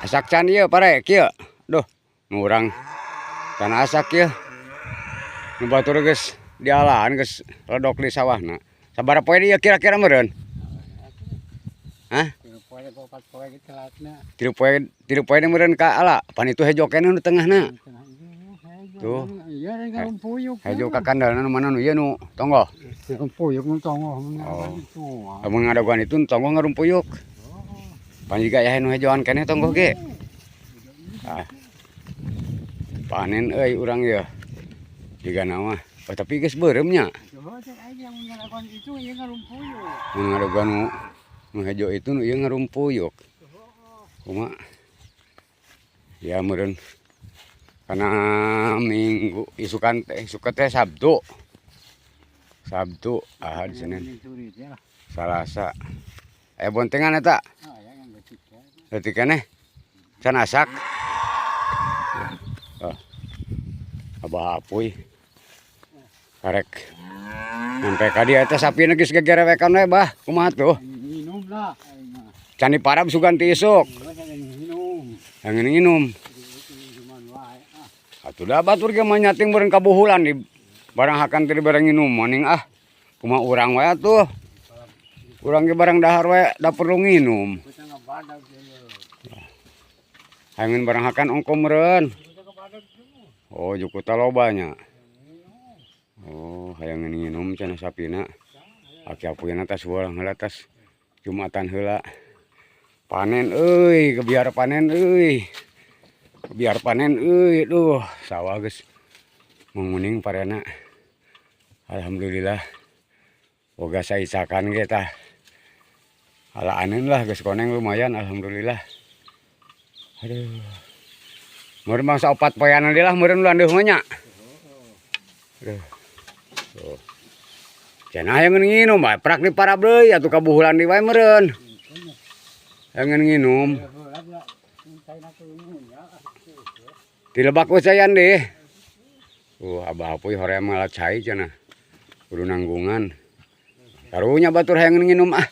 Asak can ieu pare kieu. Duh, nu urang can asak ieu. Nu batur geus dialaan, geus ledok di sawahna. Sabaraha poe ieu kira-kira meureun? Hah? 3 poe, 4 poe gitu telatna. 3 poe, 3 poe meureun ka ala. Pan itu hejo keneh nu tengahna. Tuh. Iya, ngarumpuyuk. Hejo ka kandalna nu mana, nu ieu nu tonggoh? Ngarumpuyuk nu tonggoh. Oh. Itu. Lamun ngadagoan itu nu tonggoh ngarumpuyuk. Pan jiga aya nu hejoan keneh tonggoh ge. Ah. Panen euy urang ieu. Jiga mah. Oh, tapi geus beureum nya. Coba cek aja yang ngadagoan itu ieu ngarumpuyuk. Mun ngadagoan nu hejo itu nu ieu ngarumpuyuk. Kumaha? Ya meureun karena Minggu isukan teh, isukan teh Sabtu. Sabtu, Ahad, Senin, Salasa. Aya bontengan eta? Ah, ya yang leutik ya. Leutik keneh. Can asak. Oh. Abah Apuy. Karek. Sampai ka dieu eta sapina geus gegerewekan we, Bah. Kumaha tuh? Minum lah aing mah. Can diparab sugan ti isuk. Minum. Yang nginum. Cuman wae ah. Atuh da batur ge mah nyating meureun kabuhulan di barang hakan teh barang nginum maning ah. Kumaha urang wae atuh. Urang ge barang dahar wae da perlu nginum. Kita ngabadag ieu. Hayang barang hakan ongko meureun. Kita ngabadag tuh. Oh, jukuta loba nya. Oh, hayang nginum cenah sapina. Aki Apuyna tas ulah heula, tas Jumatan heula. Panen euy, gebiar panen euy. Biar panen euy, duh, sawah geus menguning parena. Alhamdulillah. Boga saicakan ge tah. Alaaneun lah geus koneng lumayan, alhamdulillah. Aduh. Meureun mangsa 4 poean deui lah meureun landeuh mah nya. Aduh. Tuh. Cenah hayang nginum bae prak di parab deui atuh, kabuhulan deui wae meureun. Hayang nginum. Di lebak usayan deh. Abah Apuy hoream ngala cai cenah. Kudu nanggungan. Karunya batur hayang nginum ah.